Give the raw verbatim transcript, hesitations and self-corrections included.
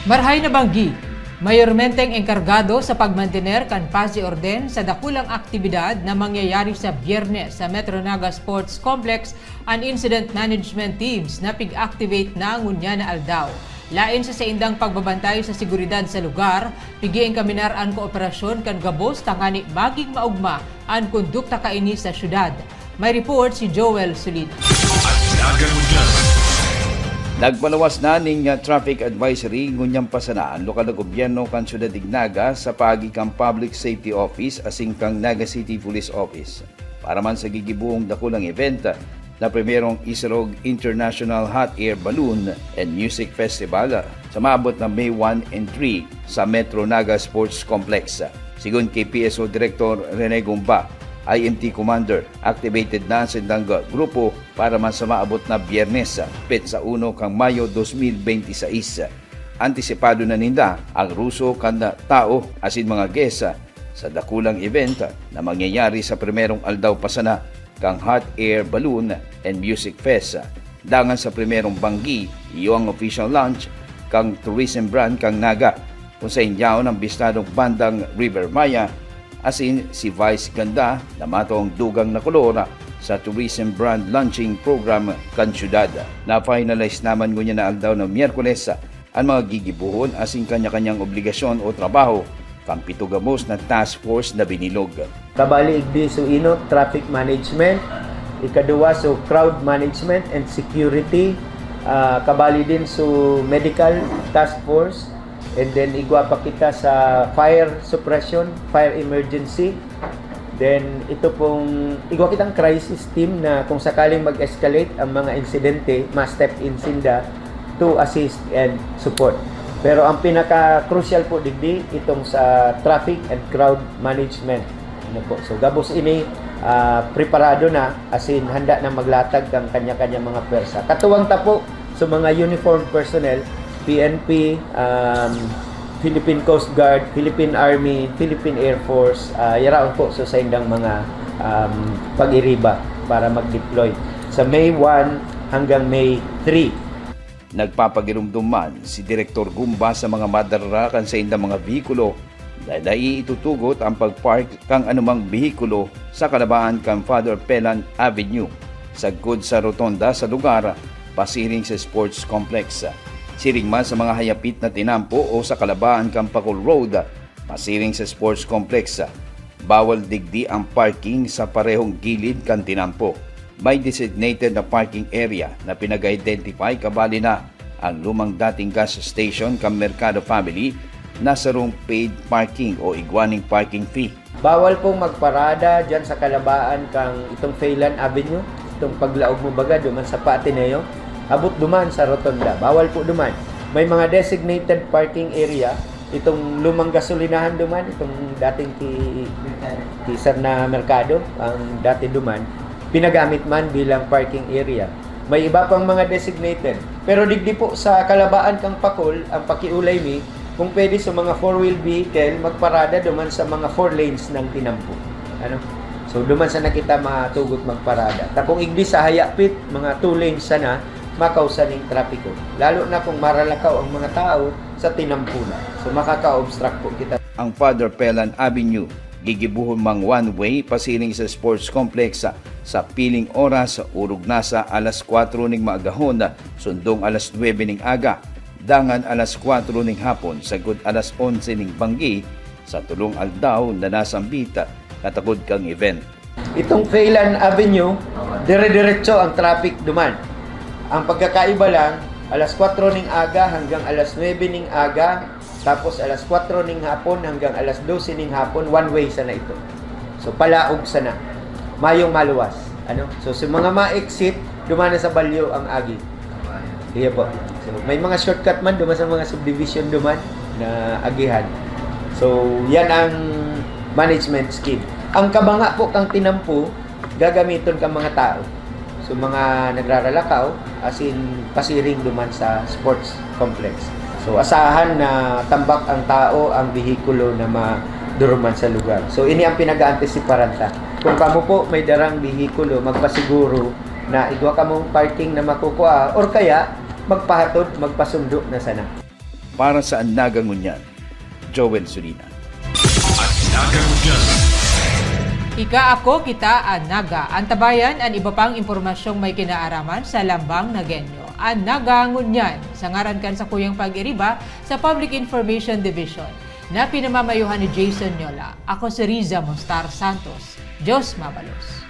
Marahay na banggi, mayormenteng engkargado sa pagmantener kan paz y orden sa dakulang aktibidad na mangyayari sa Biyernes sa Metro Naga Sports Complex an Incident Management Teams na pig-activate na ngunyan na aldaw. Laen sa saindang pagbabantay sa seguridad sa lugar, pig-iengkaminar an kooperasyon kan gabos tangani magin maogma an kondukta kaini sa syudad. May report si Joel Solid. Naga Ngunyan. Nagpalawas na ning, ah, traffic advisory ngunyan pa sana an lokal na gobyerno kan Syudad nin Naga sa paagi kan Public Safety Office asin kan Naga City Police Office para man sa gigibohong dakulang event na primerong Isarog International Hot Air Balloon and Music Festival sa maabot na May one and three sa Metro Naga Sports Complex. Sigon ki P S O Director Rene Gumba, I M T Commander, activated na an sindang grupo para man sa maabot na Biyernes, petsa uno kan Mayo dos mil benti sais. Antisipado na ninda ang ruso kan tao asin mga guest sa dakulang event na mangyayari sa primerong aldaw pa sana kan Hot Air Balloon and Music Fest. Dangan sa primerong banggi, iyo ang official launch kan tourism brand kan Naga, kung saen yaon ang bistadong bandang River Maya, asin si Vice Ganda na matong dugang na kolor sa tourism brand launching program kan syudad. Na-finalize naman ngunyan na aldaw na Miyerkules an mga gigibohon asin kanya-kanyang obligasyon o trabaho kan pito gabos na task force na binilog. Kabali igdi so inot, traffic management. Ikaduwa, so crowd management and security. Ah, kabali din so medical task force. And then igwa pa kita sa fire suppression, fire emergency. Then ito pong igwa kitang crisis team na kung sakaling mag-escalate ang mga insidente, ma-step in sinda to assist and support. Pero ang pinaka-crucial po digdi, itong sa traffic and crowd management. Ano po? So, gabos ini, ah, preparado na, as in, handa na maglatag kan kanya-kanya mga pwersa. Katuwang ta po sa mga uniformed personnel, P N P, um, Philippine Coast Guard, Philippine Army, Philippine Air Force, ah, yaraon po sa saindang mga, um, pag-iriba para mag-deploy sa May one hanggang May three. Nagpapagiromdom man si Direktor Gumba sa mga madarara kan saindang mga behikulo na dai itutugot ang pagpark kan anumang behikulo sa kalabaan kan Father Pelan Avenue, sagkod sa rotonda sa lugar, pasiring sa sports complex. Siring man sa mga hayapit na tinampo o sa kalabaan kan Pacol Road, pasiring sa sports complex. Bawal digdi ang parking sa parehong gilid kan tinampo. May designated na parking area na pinag-identify, kabali na ang lumang dating gas station kan Mercado Family na sarong paid parking o igwa ning parking fee. Bawal pong magparada diyan sa kalabaan kan itong Phelan Avenue, itong paglaog mo baga duman sa Pa Ateneo, abot duman sa rotonda. Bawal po duman. May mga designated parking area, itong lumang gasolinahan duman, itong dating ki-, ki-, sir na merkado, ang dati duman, pinagamit man bilang parking area. May iba pang mga designated. Pero digdi po sa kalabaan kan Pacol, ang pakiolay mi, kung pwede sa mga four-wheel vehicle, magparada duman sa mga four lanes na tinampo. Ano? So, duman sana kita matugot magparada. Ta kung igdi sa hayapit, mga two lanes sana, makausa ning trapiko. Lalo na kung maralakaw ang mga tao sa tinampo na. So, makaka-obstruct po kita. Ang Father Pelan Avenue, gigibohon mang one-way pasiring sa sports complex sa, sa piling oras, orog na sa alas kwatro ning maagahon, sundong alas nuebe ning aga, dangan alas kwatro ning hapon, sagkod alas onse ning banggi, sa tolong aldaw na nasambit katakod kan event. Itong Phelan Avenue, dire-diretso ang traffic duman. Ang pagkakaiba lang, alas kwatro ning aga hanggang alas nuebe ning aga, tapos alas kwatro ning hapon hanggang alas dose ning hapon, one way sana ito. So, palaog sana. Mayong maluwas. Ano? So, sa mga ma-exit, duman na sa balyo ang agi. Iya po. So, may mga shortcut man duman sa mga subdivision duman na agihan. So, yan ang management scheme. Ang kabanga po kang tinampo, gagamiton kang mga tao. So, mga nagraralakaw, as in, pasiring duman sa sports complex. So, asahan na tambak ang tao, ang behikulo na maduruman sa lugar. So, ini ang pinag-aantisiparan ta. Kung kamo po may darang behikulo, magpasiguro na igwa kamong parking na makukua, or kaya magpahatod, magpasundo na sana. Para sa An Naga Ngunyan, Joel Sulina. An Naga Ngunyan. Ika, ako, kita, an Naga. Antabayan an iba pang impormasyong may kinaaraman sa Lambang Nagenyo. An Naga Ngunyan, sa ngaran kan sakuyang pag-iriba sa Public Information Division, na pinamamayohan ni Jason Nyola. Ako si Riza Mostar Santos. Diyos mabalos.